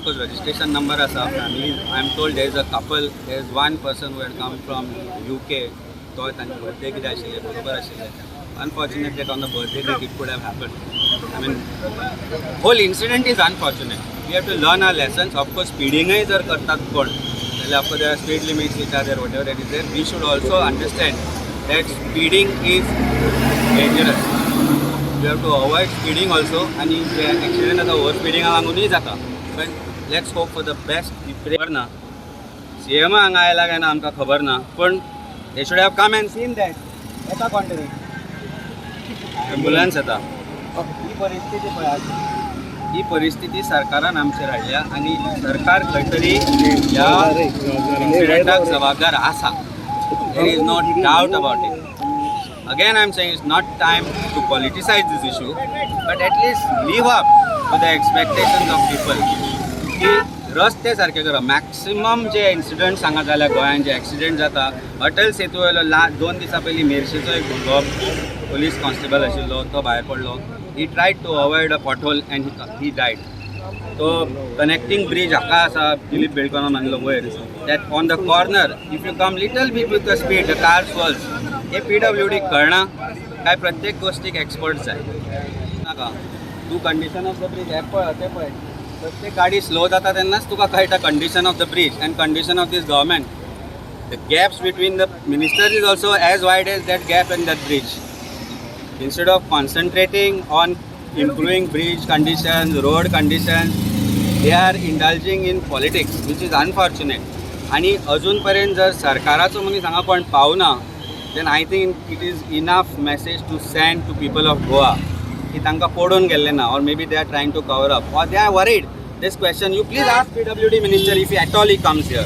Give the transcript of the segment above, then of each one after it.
Of course registration number आसा. Family, I am told there is a couple, there is one person who had come from UK. तो तांचे birthday कितें आशिल्ले, बरोबर आशिल्ले. Unfortunate that on the birthday that it could have happen. I mean, whole incident is unfortunate. We have to learn our lessons. Of course, स्पिडींगय जर करतात कोण जाल्यार, of course there are speed limits which are there, whatever that is there. We should also understand that speeding is dangerous. You have to avoid speeding also. आनी जे accident जाता, over स्पिडिंगा लागूनय जाता. पण let's hope for the best. खबर ना CM हांगा आयला काय ना, आमकां खबर ना, पण they should have come and seen that. येता कोण तरी एम्बुलन्स येता. ही परिस्थिती पळयात. ही परिस्थिती सरकारान आमचेर हाडल्या आनी सरकार खंय तरी ह्या इन्सिडंटाक जबाबदार आसा. There is no doubt about it. Again, I'm saying, it's not time to politicize this issue, but at least live up to the expectations of people की रस्ते सारखे करा. मॅक्सिमम जे इन्सिडंट्स हांगा जाल्या गोंयांत, जे एक्सिडंट जाता, अटल सेतू वयलो ला 2 दिसां पयलीं मेरशेचो एक भुरगो, पोलीस कॉन्स्टेबल आशिल्लो, तो भायर पडलो. He tried to avoid a pothole and he died. तो कनेक्टिंग ब्रिज हाका आसा, दिलीप बेळकोना मानलो वयर, that on the corner, if you come little bit with the speed, the car swerves. हे पीडब्ल्यू डी कळना काय? प्रत्येक गोष्टीक एक्सपर्ट जाय नाका. तूं कंडिशन ऑफ the bridge हें पळय, तें पळय. प्रत्येक गाडी स्लो जाता तेन्नाच तुका कळटा condition of the bridge and condition of this government. The gaps between the ministers is also as wide as that gap in that bridge. Instead of concentrating on improving bridge conditions, road conditions, they are indulging in politics, which is unfortunate. आणि अजून पर्यंत जर सरकाराचो मनीस हांगा कोण पावना, then I think it is enough message to send to people of Goa की तांकां पडून गेल्लें ना, or maybe they are trying to cover up or they are worried. This question you please ask PWD minister, if at all he comes here,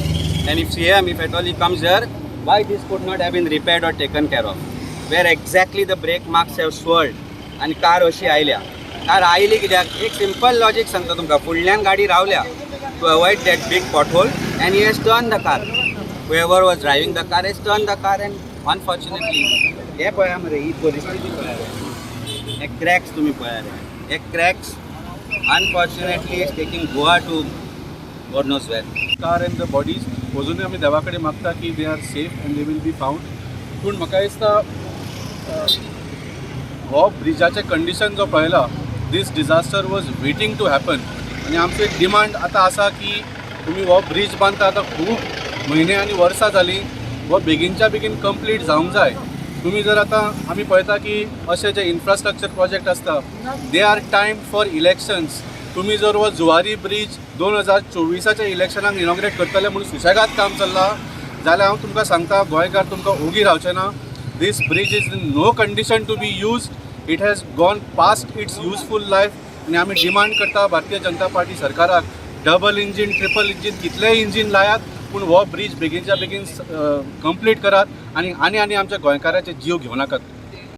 and if CM, if at all he comes here, why this could not have been repaired or taken care of, where exactly the brake marks have swirled आनी car अशी आयल्या. Car आयली कित्याक? एक simple logic सांगता तुमकां. फुडल्यान गाडी रावल्या to avoid that big pothole and he has turn the car. Whoever was driving the car has turned the car and unfortunately, हे पळया मरे, ही परिस्थिती पळया रे. हे क्रॅक्स तुमी पळया रे. हे cracks unfortunately is taking Goa to God knows where. Car and the bodies, अजूनय आमी देवा कडेन मागता की they are safe and they will be found. पूण म्हाका दिसता, हो ब्रिजाचें कंडिशन जो पळयला, this disaster was waiting to happen. आनी आमचो एक डिमांड आतां आसा की तुमी हो ब्रीज बांदता आतां खूब म्हयने आनी वर्सां जालीं, हो बेगीनच्या बेगीन कंप्लीट जावंक जाय. तुमी जर आतां आमी पळयता की अशे जे इन्फ्रास्ट्रक्चर प्रोजेक्ट आसता, they are time for elections. तुमी जर हो जुवारी ब्रीज 2024च्या इलेक्शनाक इनॉग्रेट करतले म्हणून सुशेगाद काम चल्लां जाल्यार हांव तुमकां सांगता, गोंयकार तुमकां ओगी रावचे ना. This bridge is in no condition to be used. It has gone past its useful life. आनी आमी डिमांड करता भारतीय जनता पार्टी सरकाराक, डबल इंजीन, ट्रिपल इंजीन, कितलेय इंजीन लायात, पूण हो ब्रीज बेगीनच्या बेगीन कंप्लीट करात आनी आनी आनी आमच्या गोंयकाराचे जीव घेवं नाकात.